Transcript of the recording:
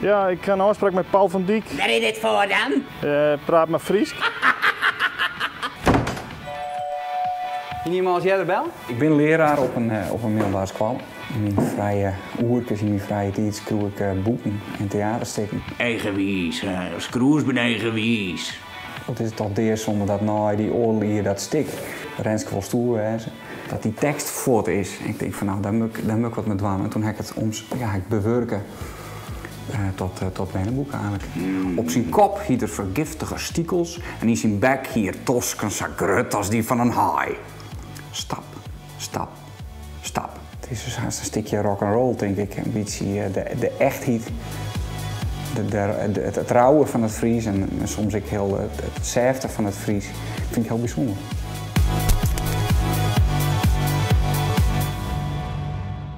Ja, ik ha in ôfspraak mei Paul van Dyk. Wêr is dit foar dan? Praat mar Frysk. Hiene jim alris earder belle? Ik bin learaar op in op in middelbere skoalle. Yn myn frije oerkes, yn myn frije tiid skriuw ik boeken en teaterstikken. Eigenwiis, skriuwers binne eigenwiis. It is toch deasûnde dat nei dy oardel jier dat stik Renske wol stoer wêze, dat dy tekst fuort is. Ik tink fan no, dêr moat ik, dêr moat ik wat mei dwaan. En toen ha ik it oms, ja, ik bewurke tot, tot berneboek eigenlik. Op syn kop hied er fergiftige stikels en yn syn bek hie er tosken sa grut as dy fan in haai. Stap, stap, stap. It is dus hast in stikje rock 'n roll, tink ik. In bytsje de echtheid, it rauwe fan it Frysk en soms ek hiel it sêfte fan it Frysk. Fyn ik hiel bysûnder.